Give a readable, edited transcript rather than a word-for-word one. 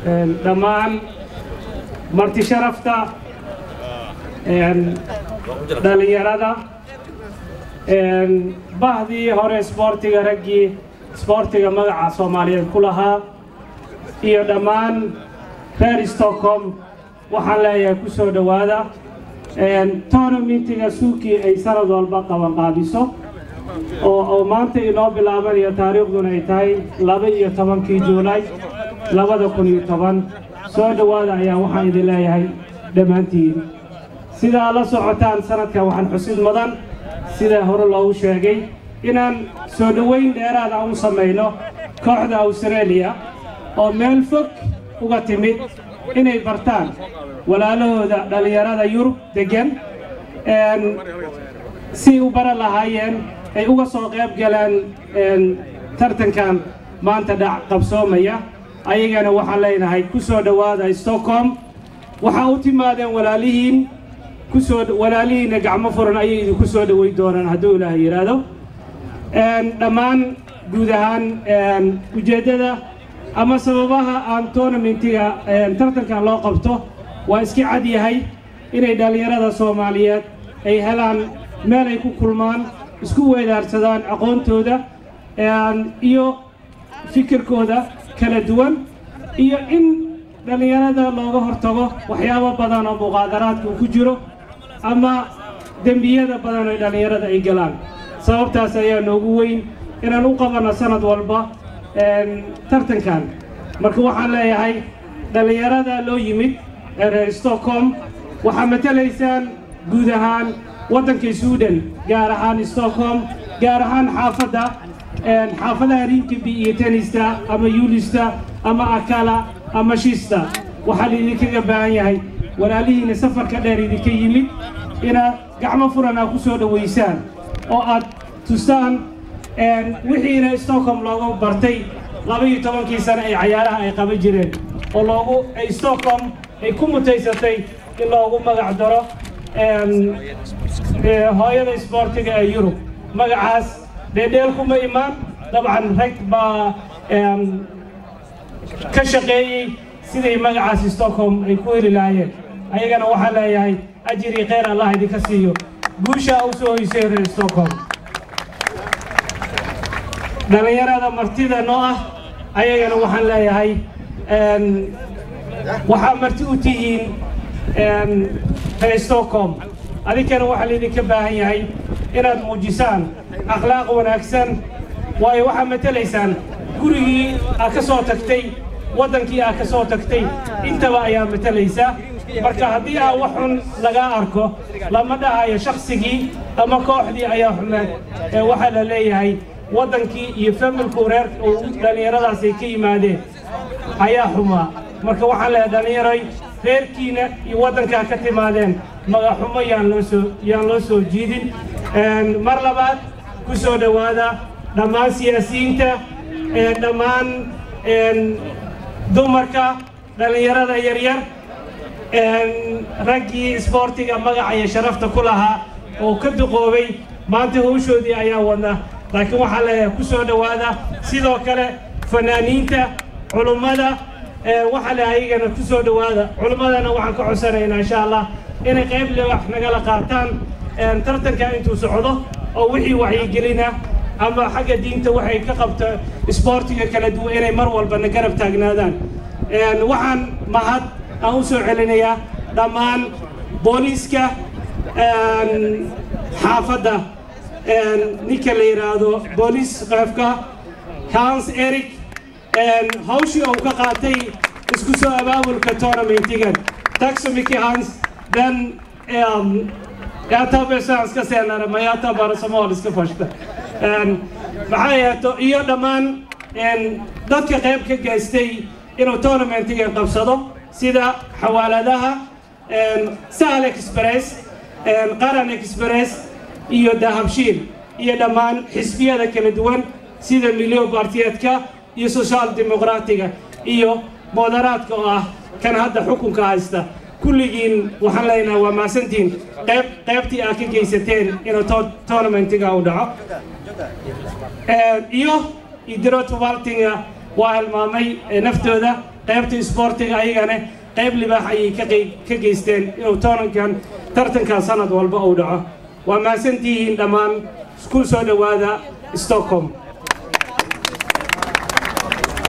Dhammaan marti sharafta, dhalinyarada, bahdii hore isboortiga, raggii isboortiga magaca Soomaaliyeed ku lahaa iyo dhammaan reer Stockholm, waxaan leeyahay ku soo dhowaada tournamentiga suukii ay sanad walba qabanqaabiso oo maanta inoo bilaabanayo, taariikhduna ay tahay 12-kii Juulay 2010. Soo dhowaada ayaa waxaan idin leeyahay dhammaantiin. Sidaa la socotaan, sanadkan waxaan xusid mudan, sida hore loogu sheegay, inaan soo dhoweyn dheeraada u samayno kooxda Australia oo meel fog uga timid inay bartaan walaalahooda dhallinyarada Yurub deggan si u baran lahaayeen ay uga soo qayb galaan tartankan maanta dhac qabsoomaya. Ayagana waxaan leenahay ku soo dhowaada Stockholm. Waxaa u timaadeen walaalihiin, kusoo walaalihiinna gacmo furan ayay idinku soo dhoweyn doonaan hadduu Ilaahay yidhaahdo. Dhammaan guud ahaan ujeeddada ama sababaha aan tournamentiga tartankan loo qabto waa iska cad yahay: inay dhallinyarada Soomaaliyeed ay helaan meel ay ku kulmaan, isku weedaarsadaan aqoontooda iyo fikirkooda kala duwan, iyo in dhallinyarada looga hortago waxyaabo badan oo muqaadaraadka uu ku jiro ama dembiyada badan oo dhallinyarada ay galaan. Sababtaas ayaa noogu weyn inaan u qabanno sanad walba tartankan. Marka waxaan leeyahay dhallinyarada loo yimid ee reer Stockholm, waxaa matalaysaan guud ahaan waddanka Sweden, gaar ahaan Stockholm, gaar ahaan xaafadda xaafadaha Rinkeby iyo Tensta ama Hjulsta ama Akalla ama Kista. Waxaa laidinkaga baahan yahay walaalihiina safarka dheer idinka yimid inaad gacmo furan aad ku soo dhowaysaan oo aad tustaan wixiina Stockholm loogu bartay 12-kii sano ay cayaaraha ay qaban jireen oo loogu ay Stockholm ay ku mutaysatay in loogu magac daro hooyada isboortiga ee Yurub. Magacaas dheedheel kuma imaan, dabcan rag baa ka shaqeeyey siday magacaas Stockholm ay ku heli lahaayeen. Ayagana waxaan leeyahay ajiri khayr Allah idinka siiyo guushaa u soo hoysay reer Stockholm. Dhallinyarada martida noo ah ayagana waxaan leeyahay waxaa marti u tihiin reer Stockholm. Adinkana waxaa laydinka baahan yahay inaad muujisaan akhlaaq wanaagsan, waayo waxaa matelaysaan gurigii aad ka soo tagtay, waddankii aad ka soo tagtay, intaba ayaa matalaysaa. Marka haddii aa wax xun lagaa arko, lama dhahayo shaksigii ama kooxdii ayaa xumeed, ee waxaa la leeyahay waddankii iyo familku reer dhallinyaradaas ay ka yimaadeen ayaa xumaa. Marka waxaan leeyahay dhallinyaroy, reerkiina iyo waddankaa ka timaadeen magaxumo yaan loo soo jiidin. Mar labaad ku soo dhowaada dhammaan siyaasiyiinta, dhammaan dumarka, dhallinyarada yaryar, raggii isboortiga magaca iyo sharafta ku lahaa oo ka duqoobay, maanta hawshoodii ayaa wadna, laakiin waxaan leeyahay ku soo dhowaada. Sidoo kale fanaaniinta, culummada, waxaa leeyahay ayagana ku soo dhowaada. Culummadana waxaan ka codsanaynaa insha Allah inay qayb wax nagala qaataan tartanka intuu socdo oo wixii wacyigelina ama xagga diinta waxay ka qabto isboortiga kala duwan inay mar walba na garab taagnaadaan. Waxaan mahad aan u soo celinayaa dhammaan booliiska xaafadda, ninka la yidhaahdo polischefka Hans Erik, hawshii uu ka qaatay isku soo abaabulka tournamentigan. Tack så mycket, Hans. Den jag tar svenska senare, men jag tar bara somaliska först. Maxay ahaato, iyo dhammaan dadka qayb ka geystay inuu tournamentigan qabsado, sida xawaaladaha Sahal Express, Qaran Express iyo Dahabshiil, iyo dhammaan xisbiyada kala duwan sida Miljöpartietka iyo Social Demokratiga iyo Moderatka oo ah kan hadda xukunka haysta. Kulligiin waxaan leenahay waa mahadsantihiin qaybtii aad ka geysateen inuu tournamentiga uu dhaco. Iyo idrottsförvaltningen waa hilmaamay naftooda. Qaybta isboortiga ayagana qayb libaax ayay ka geysteen inuu toonankan tartankan sanad walba uu dhaco. Waa mahadsantihiin dhammaan, ku soo dhowaada Stockholm.